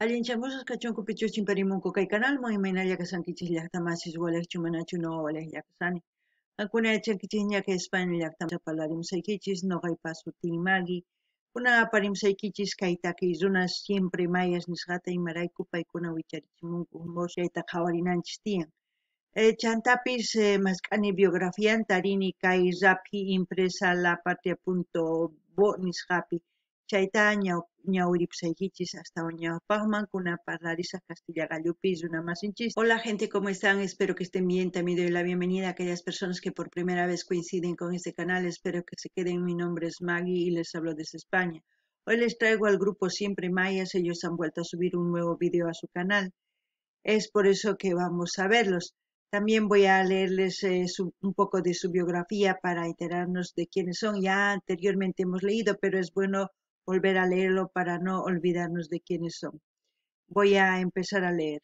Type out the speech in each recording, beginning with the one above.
Allinchamusqas kachunku pichus chimparimunku kay kanalman, imaynalla kashankichis llaqta masis walejchu manachu noqa walejlla kashani. Qankuna yachankichisña kay España llaqta parlarimusaykichis, noqaypa sutiy Magui. Kunan aparimusaykichis kay takiy runas Siempre Mayas nisqata, imarayku paykuna wicharichimunku chayta qhawarinanchis tiyan. Chantapis mask'ani biografianta rini kay raphi impresa lapatria.bo nisqapi. Chayta ñawiripusaykichis astawan ñawpaqman kunan parlarisaq castilla qallupi runa masinchis. Hola gente, ¿cómo están? Espero que estén bien. También doy la bienvenida a aquellas personas que por primera vez coinciden con este canal. Espero que se queden. Mi nombre es Maggie y les hablo desde España. Hoy les traigo al grupo Siempre Mayas. Ellos han vuelto a subir un nuevo vídeo a su canal. Es por eso que vamos a verlos. También voy a leerles un poco de su biografía para enterarnos de quiénes son. Ya anteriormente hemos leído, pero es bueno volver a leerlo para no olvidarnos de quiénes son. Voy a empezar a leer.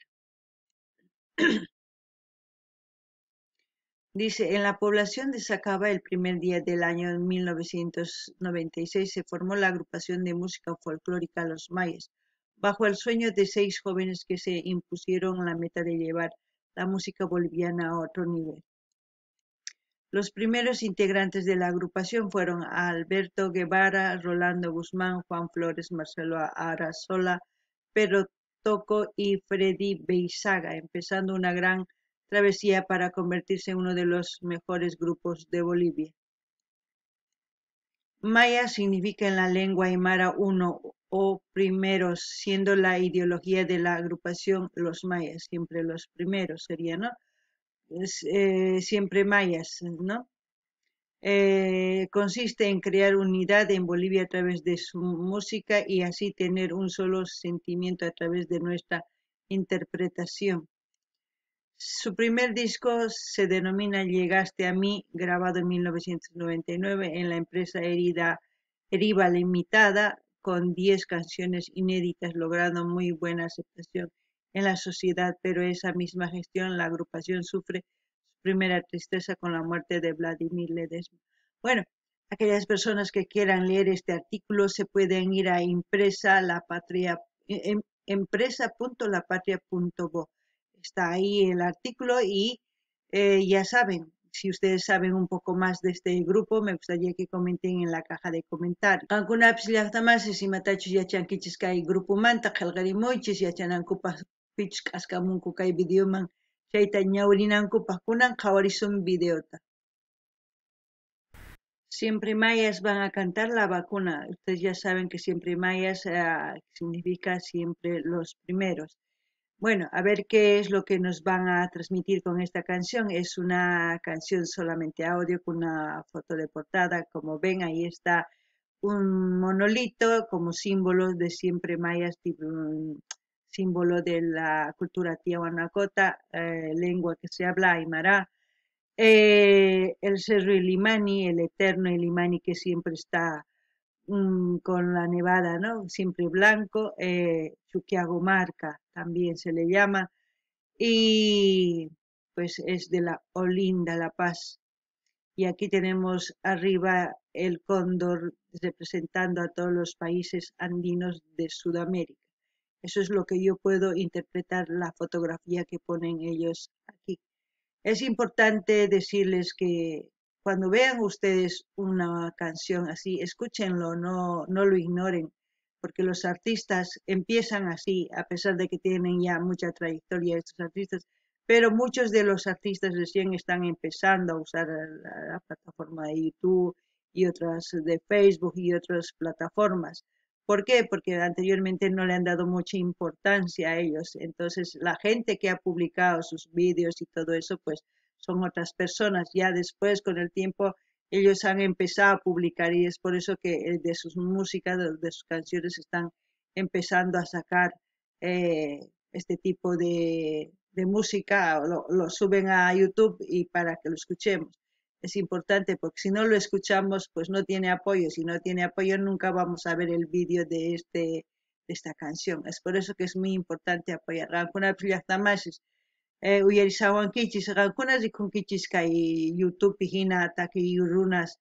Dice, en la población de Sacaba, el primer día del año 1996, se formó la agrupación de música folclórica Los Mayas, bajo el sueño de 6 jóvenes que se impusieron la meta de llevar la música boliviana a otro nivel. Los primeros integrantes de la agrupación fueron Alberto Guevara, Rolando Guzmán, Juan Flores, Marcelo Arazola, Pedro Toco y Freddy Beizaga, empezando una gran travesía para convertirse en uno de los mejores grupos de Bolivia. Maya significa en la lengua aymara uno o primeros, siendo la ideología de la agrupación los mayas, siempre los primeros sería, ¿no? Es, siempre mayas, ¿no? Consiste en crear unidad en Bolivia a través de su música y así tener un solo sentimiento a través de nuestra interpretación. Su primer disco se denomina Llegaste a mí, grabado en 1999 en la empresa Eriva Limitada, con 10 canciones inéditas, logrando muy buena aceptación en la sociedad, pero esa misma gestión la agrupación sufre su primera tristeza con la muerte de Vladimir Ledesma. Bueno, aquellas personas que quieran leer este artículo se pueden ir a impresa la patria, empresa punto la patria punto bo. Está ahí el artículo y ya saben, si ustedes saben un poco más de este grupo, me gustaría que comenten en la caja de comentarios. Qankunapis llaqtamasis imatachus yachankichis kay grupomanta qhelqarimuychis yachanankupaq pichus k'askamunku kay videoman chayta ñawrinankupaq kunan qhawarisun videota. Siempre Mayas van a cantar la vacuna. Ustedes ya saben que siempre mayas significa siempre los primeros. Bueno, a ver qué es lo que nos van a transmitir con esta canción. Es una canción solamente audio con una foto de portada. Como ven, ahí está un monolito como símbolo de siempre mayas, tipo un símbolo de la cultura tiahuanacota, lengua que se habla aymara. El cerro Illimani, el eterno Illimani que siempre está con la nevada, ¿no? Siempre blanco, Chuquiago Marca también se le llama, y pues es de la Olinda, La Paz. Y aquí tenemos arriba el cóndor representando a todos los países andinos de Sudamérica. Eso es lo que yo puedo interpretar la fotografía que ponen ellos aquí. Es importante decirles que cuando vean ustedes una canción así, escúchenlo, no lo ignoren, porque los artistas empiezan así, a pesar de que tienen ya mucha trayectoria estos artistas, pero muchos de los artistas recién están empezando a usar la plataforma de YouTube y otras de Facebook y otras plataformas. ¿Por qué? Porque anteriormente no le han dado mucha importancia a ellos. Entonces, la gente que ha publicado sus vídeos y todo eso, pues son otras personas. Ya después, con el tiempo, ellos han empezado a publicar y es por eso que de sus músicas, de sus canciones, están empezando a sacar este tipo de música, lo suben a YouTube y para que lo escuchemos. Es importante porque si no lo escuchamos, pues no tiene apoyo. Si no tiene apoyo, nunca vamos a ver el vídeo de esta canción. Es por eso que es muy importante apoyar. Qankunapis llaqtamasis, uyarisawankichis, qankuna rikunkichis kay YouTube hina takiy runas,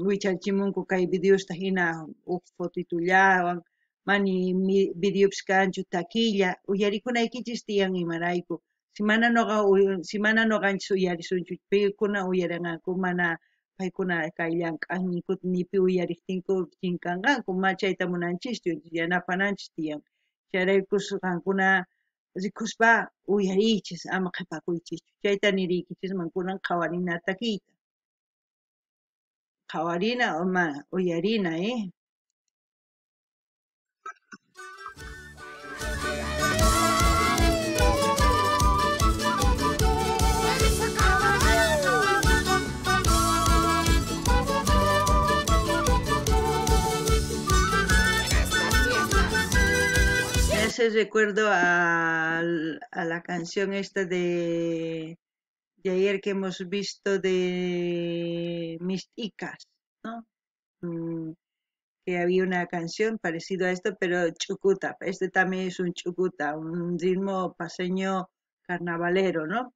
wicharchimunku kay videosta hina uj fotitullawan. Mani videopis kanchu takilla uyarikunaykichis tiyan imarayku. Si mana noqanchis uyarisunchu, paykuna uyarinqanku, mana paykuna kay llank'aqninku nipi uyariqtinku chinkanqanku, ma chayta munanchischu, yanapananchis tiyan. Chayraykus qankuna rikuspa uyariychis, ama qhipakuychischu. Chayta niriykichisman kunan qhawarina takiyta. Qhawarina o ma uyarina, Ese recuerdo a la canción esta de ayer que hemos visto de Misticas, ¿no? Que había una canción parecida a esto, pero chucuta. Este también es un chucuta, un ritmo paseño carnavalero, ¿no?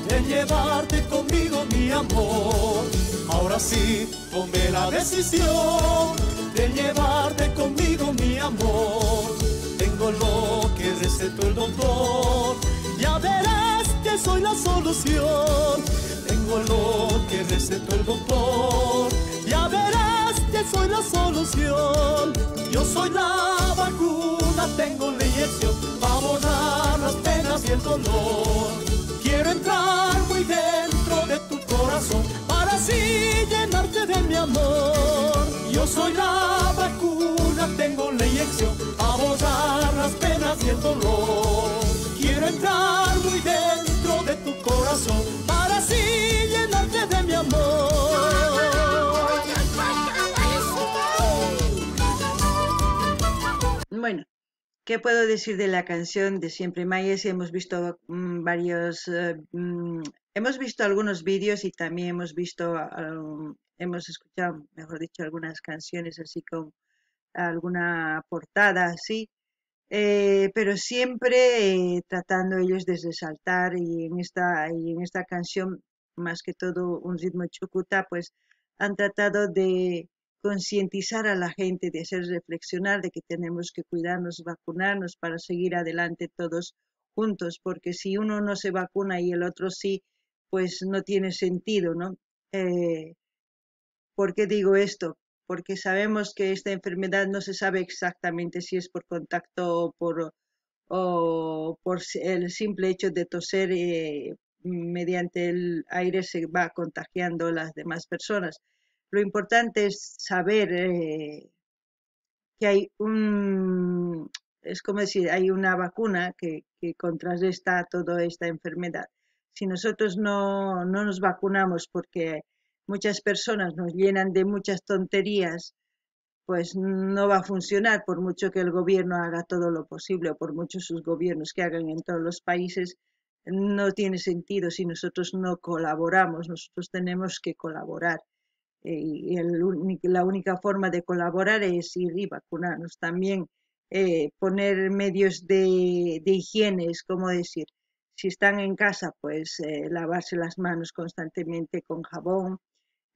De llevarte conmigo, mi amor. Ahora sí, tomé la decisión de llevarte conmigo, mi amor. Tengo lo que recetó el doctor, ya verás que soy la solución. Tengo lo que recetó el doctor, ya verás que soy la solución. Yo soy la vacuna, tengo la inyección para borrar las penas y el dolor. Quiero entrar muy dentro de tu corazón para así llenarte de mi amor. Yo soy la vacuna, tengo la inyección a borrar las penas y el dolor. Quiero entrar muy dentro de tu corazón para así llenarte de mi amor. Bueno, ¿qué puedo decir de la canción de Siempre Mayas? Hemos visto varios, hemos visto algunos vídeos y también hemos visto, hemos escuchado, mejor dicho, algunas canciones así con alguna portada así, pero siempre tratando ellos de resaltar, y en esta canción, más que todo un ritmo chucuta, pues han tratado de concientizar a la gente, de hacer reflexionar de que tenemos que cuidarnos, vacunarnos para seguir adelante todos juntos, porque si uno no se vacuna y el otro sí, pues no tiene sentido, ¿no? ¿Por qué digo esto? Porque sabemos que esta enfermedad no se sabe exactamente si es por contacto o por el simple hecho de toser, mediante el aire se va contagiando a las demás personas. Lo importante es saber que hay es como decir, hay una vacuna que contrarresta toda esta enfermedad. Si nosotros no nos vacunamos, porque muchas personas nos llenan de muchas tonterías, pues no va a funcionar, por mucho que el gobierno haga todo lo posible o por muchos sus gobiernos que hagan en todos los países, no tiene sentido si nosotros no colaboramos. Nosotros tenemos que colaborar. Y la única forma de colaborar es ir y vacunarnos. También poner medios de higiene, es como decir, si están en casa, pues lavarse las manos constantemente con jabón,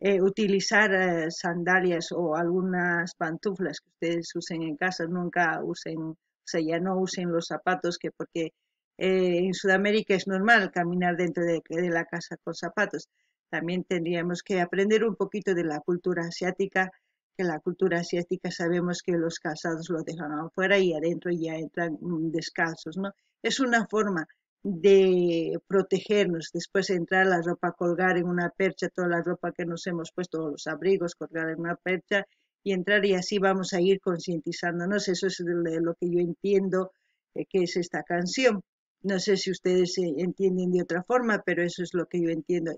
utilizar sandalias o algunas pantuflas que ustedes usen en casa, nunca usen, o sea, ya no usen los zapatos, que porque en Sudamérica es normal caminar dentro de la casa con zapatos. También tendríamos que aprender un poquito de la cultura asiática, que la cultura asiática sabemos que los calzados lo dejan afuera y adentro ya entran descalzos, ¿no? Es una forma de protegernos. Después entrar la ropa, colgar en una percha, toda la ropa que nos hemos puesto, los abrigos, colgar en una percha y entrar, y así vamos a ir concientizándonos. Eso es lo que yo entiendo que es esta canción. No sé si ustedes entienden de otra forma, pero eso es lo que yo entiendo.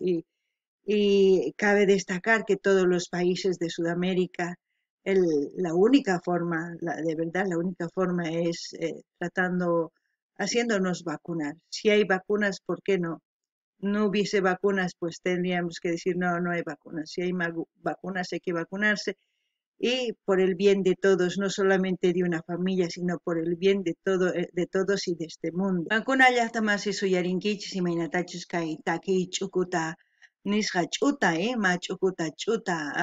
Y cabe destacar que todos los países de Sudamérica, la única forma, de verdad, la única forma es haciéndonos vacunar. Si hay vacunas, ¿por qué no? No hubiese vacunas, pues tendríamos que decir no, no hay vacunas. Si hay vacunas, hay que vacunarse. Y por el bien de todos, no solamente de una familia, sino por el bien de todo, de todos y de este mundo. Qankuna llaqta masi suyarinkichis imaynatachus kay takiy ch'ukuta nisqa ch'uta, ma ch'ukuta ch'uta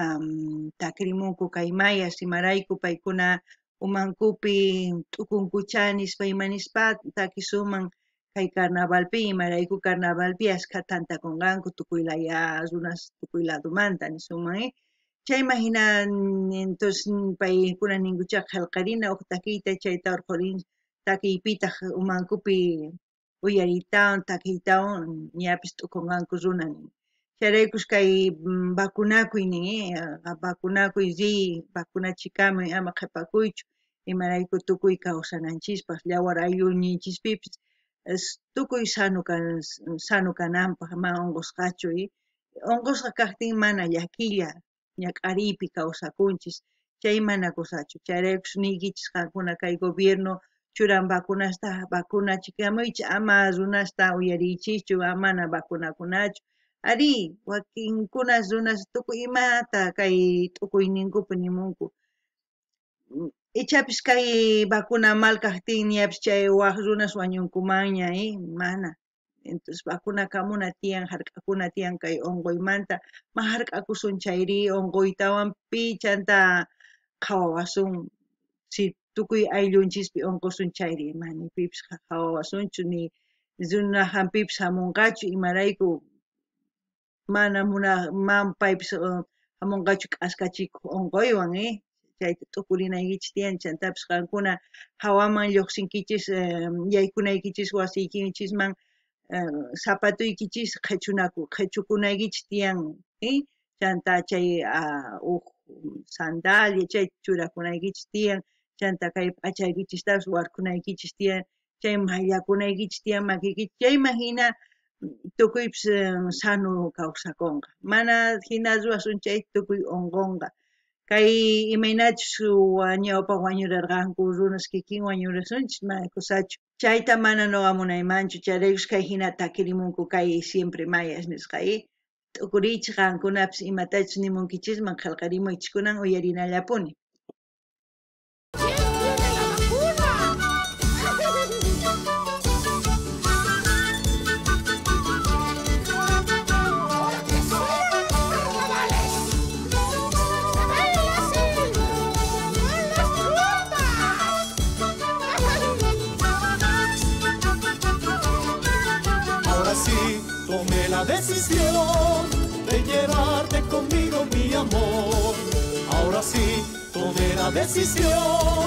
takrimunku kay mayas imarayku paykuna umankupi t'ukunkucha nispa ima nispa takisuman kay carnavalpi, imarayku carnavalpi askha tantakunqanku tukuy laya runas tukuy ladumanta nisuman, Chayman hina entonces paykuna ninkucha qhelqarina uj takiyta chayta urqhurin takiypitaq umankupi uyariytawan takiytawan ñapis t'ukunqanku runa nin. Chayraykus kay vacunakuy nin, vacunakuy riy, vacunachikamuy ama qhipakuychu, imarayku tukuy kawsananchispaq yawar aylluninchispipis tukuy sano kananpaq mana unqusqachu, unqusqa kaqtin mana llakilla ñak'ariypi kawsakunchis, chay mana kusachu. Chayraykus niykichis qankuna kay gobierno churan vacunasta vacunachikamuychis, ama runasta uyariychischu, mana vacunakunachu. Ari, wakinkuna runas tukuy imata kay t'ukuyninkupi nimunku. Ichapis kay vacuna mal kaqtin ñapis chay waj runas wañunkumanña, mana. Entonces vacuna kamuna tiyan, hark'akuna tiyan kay unquymanta, ma hark'akusun chayri unquytawan pi chanta qhawawasun, si tukuy ayllunchispi unqusun chayri mana pipis qhawawasunchu ni runa hampipis hamunqachu, imarayku mana man paypis hamunqachu k'askachikuq unquywan, chayta t'ukurinaykichis tiyan. Chantapis qankuna hawaman lluqsinkichis, yaykunaykichis wasiykichisman, zapatuykichis qhichukunaykichis tiyan, chanta chay uj sandalia chay churakunaykichis tiyan, chanta kay p'achaykichistapas warkunaykichis tiyan, chay mayllakunaykichis tiyan makiykichis, chayman hina tukuypis sano kawsakunqa. Mana hina ruwasun chay tukuy unqunqa. Kay imaynachus ñawpaq wañurarqanku runas kikin wañurasunchis mana kusachu. Chayta mana nuqa munaymanchu, chayraykus kay hina takirimunku kay siempre mayas nisqa, T'ukuriychis qankunapis imatachus nimunkichisman qhelqarimuychis kunan uyarinallapuni. Tomé la decisión de llevarte conmigo, mi amor. Ahora sí, tomé la decisión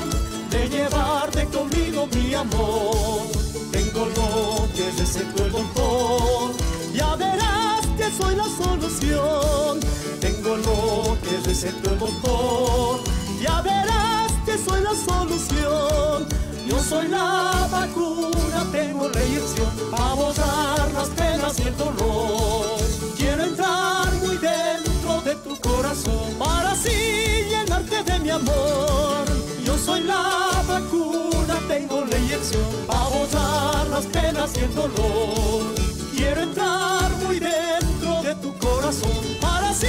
de llevarte conmigo, mi amor. Tengo lo que recetó el doctor, ya verás que soy la solución. Tengo lo que recetó el doctor, ya verás que soy la solución. Yo soy la vacuna, tengo la inyección pa' borrar las penas y el dolor. Quiero entrar muy dentro de tu corazón para así llenarte de mi amor. Yo soy la vacuna, tengo la inyección pa' borrar las penas y el dolor. Quiero entrar muy dentro de tu corazón para así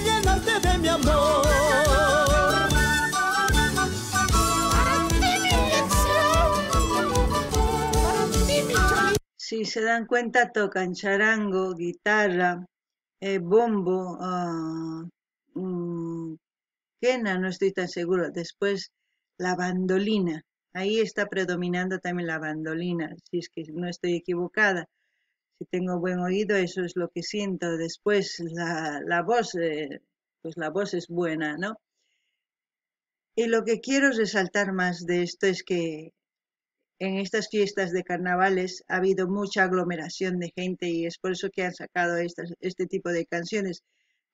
llenarte de mi amor. Si se dan cuenta, tocan charango, guitarra, bombo, quena, no estoy tan seguro. Después la bandolina, ahí está predominando también la bandolina, si es que no estoy equivocada. Si tengo buen oído, eso es lo que siento. Después la voz, pues la voz es buena, ¿no? Y lo que quiero resaltar más de esto es que en estas fiestas de carnavales ha habido mucha aglomeración de gente y es por eso que han sacado este tipo de canciones.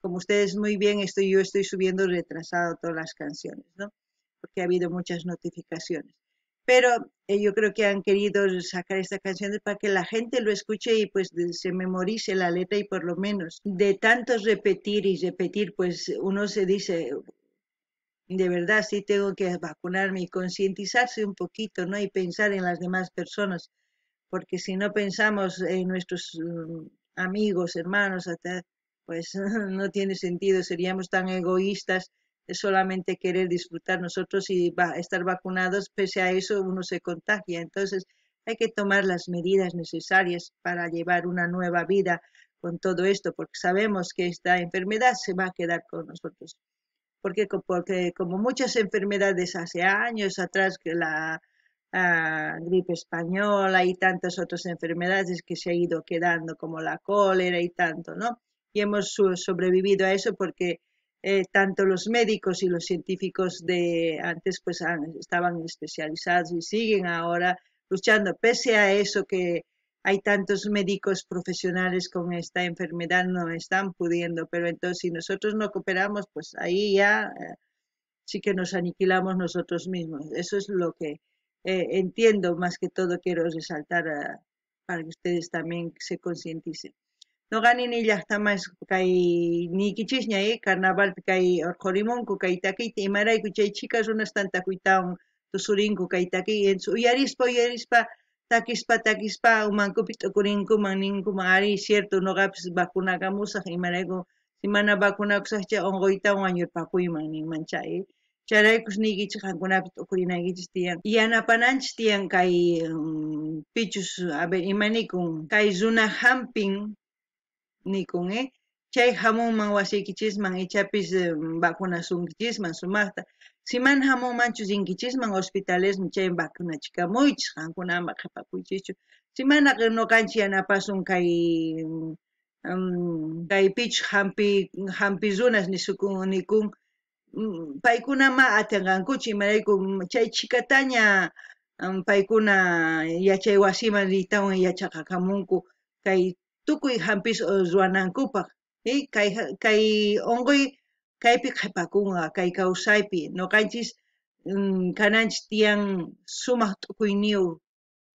Como ustedes muy bien, yo estoy subiendo retrasado todas las canciones, ¿no? Porque ha habido muchas notificaciones. Pero yo creo que han querido sacar esta canción para que la gente lo escuche y pues se memorice la letra, y por lo menos de tanto repetir y repetir, pues uno se dice, de verdad sí tengo que vacunarme, y concientizarse un poquito, ¿no? Y pensar en las demás personas, porque si no pensamos en nuestros amigos, hermanos, hasta, pues no tiene sentido, seríamos tan egoístas de solamente querer disfrutar nosotros y estar vacunados, pese a eso uno se contagia. Entonces hay que tomar las medidas necesarias para llevar una nueva vida con todo esto, porque sabemos que esta enfermedad se va a quedar con nosotros. Porque como muchas enfermedades hace años atrás, que la gripe española y tantas otras enfermedades que se ha ido quedando, como la cólera y tanto, ¿no? Y hemos sobrevivido a eso porque tanto los médicos y los científicos de antes pues estaban especializados y siguen ahora luchando. Pese a eso, que hay tantos médicos profesionales con esta enfermedad, no están pudiendo, pero entonces si nosotros no cooperamos, pues ahí ya sí que nos aniquilamos nosotros mismos. Eso es lo que entiendo, más que todo quiero resaltar para que ustedes también se concienticen. Noqani nillaqtamas kay niykichisña carnavalpi kay urqhurimunku kay takiyta, imarayku chay chhika runas tantakuytawan tusurinku kay takiy, uyarispa uyarispa takispa takispa umankupi t'ukurinkuman, ninkuman ari cierto noqapis vacunakamusaq, imarayku si mana vacunakusaqcha unquytawan wañurpakuyman ninman chay. Chayraykus niykichis qankunapis t'ukurinaykichis tiyan, yanapananchis tiyan kay pichus, a ver imanikun kay runa hampin nikun, chay hamunman wasiykichisman ichapis vacunasunkichisman sumaqta. Si mana hamunmanchu rinkichisman hospitalesman chay vacunachikamuychis, qankuna ama qhipakuychischu. Si mana noqanchis yanapasun kay kay pichus hampi runas nisukun nikun, paykuna ma atinqankuchu, imarayku chay chhikataña paykuna yachay wasiman riytawan yachaqakamunku kay tukuy hampis ruwanankupaq, kay unquy kaypi qhipakunqa, kay kawsaypi noqanchis kananchis tiyan sumaq t'ukuyniyuq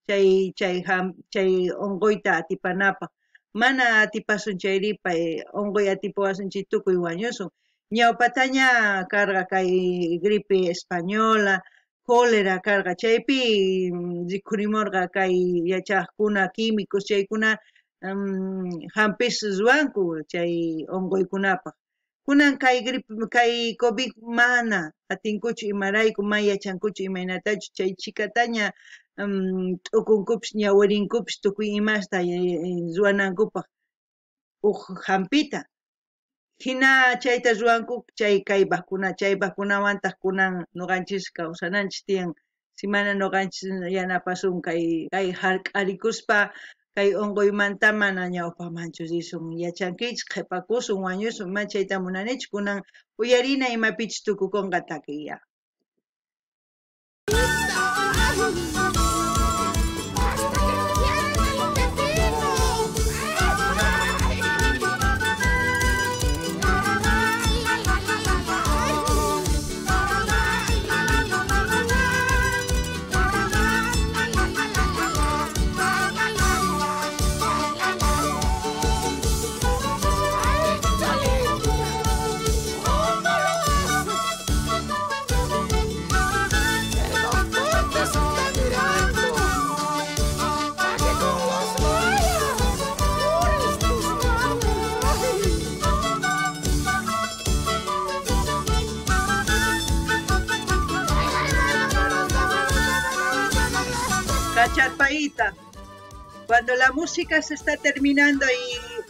chay unquyta atipanapaq. Mana atipasun chayri pay unquy atipawasun chay tukuy wañusun. Ñawpataña karqa kay gripe española, cólera karqa, chaypi rikhurimurqa kay yachaqkuna químicos chaykuna hampis ruwanku chay unquykunapaq. Kunan kay gripe, kay COVID mana atinkuchu, imarayku mana yachankuchu imaynatachu chay chhikataña t'ukunkupis ñawirinkupis tukuy imasta ruwanankupaq uj hampita. Hina chayta ruwanku chay kay vacuna, chay vacunawantaq kunan noqanchis kawsananchis tiyan. Si mana noqanchis yanapasun kay hark'arikuspa kay unquymanta mana ñawpamanchu risun, yachankichis qhipakusun wañusun, mana chayta munanichu. Kunan uyarina imapichus tukukunqa takiya. Cacharpaíta. Cuando la música se está terminando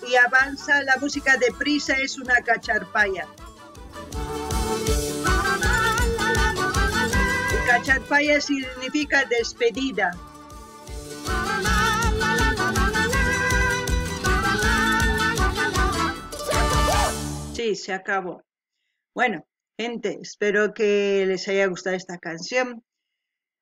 y avanza, la música deprisa es una cacharpaya. Y cacharpaya significa despedida. Sí, se acabó. Bueno, gente, espero que les haya gustado esta canción.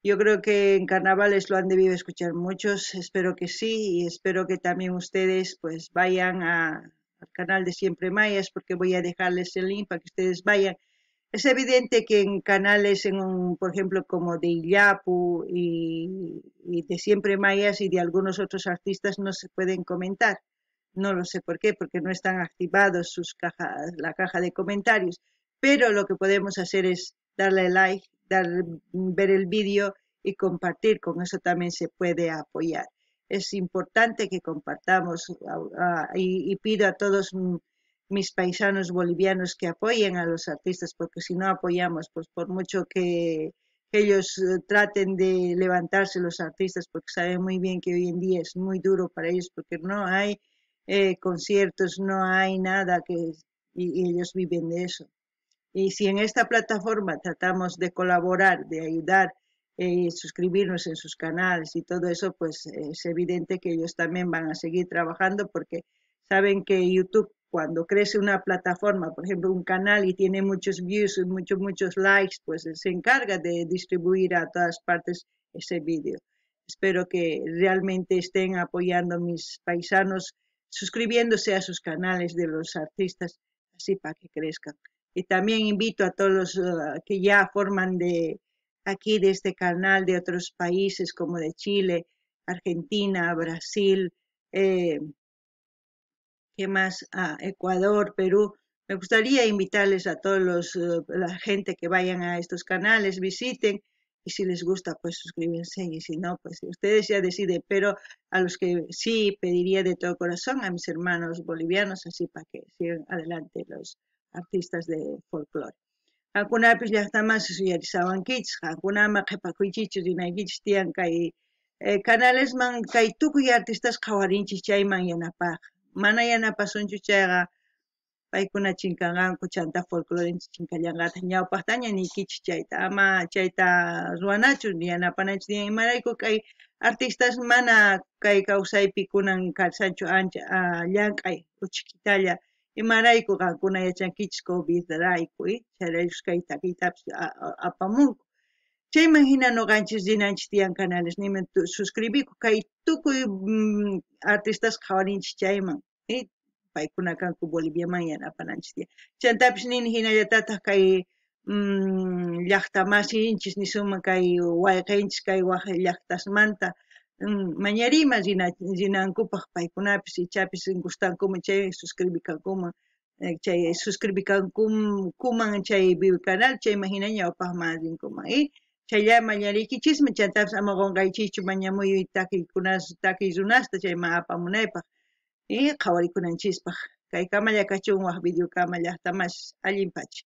Yo creo que en carnavales lo han debido escuchar muchos, espero que sí, y espero que también ustedes pues vayan al canal de Siempre Mayas, porque voy a dejarles el link para que ustedes vayan. Es evidente que en canales, por ejemplo, como de Illapu y de Siempre Mayas y de algunos otros artistas no se pueden comentar. No lo sé por qué, porque no están activados sus cajas, la caja de comentarios. Pero lo que podemos hacer es darle like, ver el vídeo y compartir. Con eso también se puede apoyar. Es importante que compartamos y pido a todos mis paisanos bolivianos que apoyen a los artistas, porque si no apoyamos, pues por mucho que ellos traten de levantarse los artistas, porque saben muy bien que hoy en día es muy duro para ellos, porque no hay conciertos, no hay nada y ellos viven de eso. Y si en esta plataforma tratamos de colaborar, de ayudar, suscribirnos en sus canales y todo eso, pues es evidente que ellos también van a seguir trabajando, porque saben que YouTube, cuando crece una plataforma, por ejemplo, un canal y tiene muchos views y muchos, muchos likes, pues se encarga de distribuir a todas partes ese vídeo. Espero que realmente estén apoyando a mis paisanos, suscribiéndose a sus canales de los artistas, así para que crezcan. Y también invito a todos los que ya forman de aquí, de este canal, de otros países como de Chile, Argentina, Brasil, ¿qué más? Ah, Ecuador, Perú. Me gustaría invitarles a todos los, la gente que vayan a estos canales, visiten, y si les gusta, pues suscríbanse, y si no, pues ustedes ya deciden. Pero a los que sí pediría de todo corazón, a mis hermanos bolivianos, así para que sigan adelante los artistas de folclore. Qankunapis llaqtamansi suyarisawankichis, qankunaman qhipakuychichu rinaykichis tiyan kay canalesman, kay tukuy artistas qhawarinchis chayman yanapaj. Mana yanapasunchu chayqa paykuna chinkanqanku, chanta folclorenchis chinkallanqataq. Ñawpaqtaña niykichis chayta, ama chayta ruwanachu, yanapananchis tiyan. Imarayku kay artistas mana kay kawsaypi kunan kashanchu ancha llank'ay uchkitalla. Imarayku qankuna yachankichis COVID-rayku, chayraykus kay takiytapis apamunku. Chayman hina noqanchis rinanchis tiyan canales niman suscribiku kay tukuy artistas qhawarinchis chayman, paykuna kanku Boliviaman yanapananchis tiyan. Chantapis nini hinallatataq kay llaqtamasinchis nisunman kay wayqinchis kay waj llaqtasmanta mañarima rinankupaq paykunapis ichapis gustankuman chay suscribikankuman, chay suscribikankuman chay canal, chayman hina ñawpaqman rinkuman. Chaylla mañariykichisman, chantapis ama qonqaychischu mañamuy takiykunas, takiy runasta chayman apamunaypaq qhawarikunanchispaq. Kay kamalla kachun waj videokama llaqtamas allin pacha.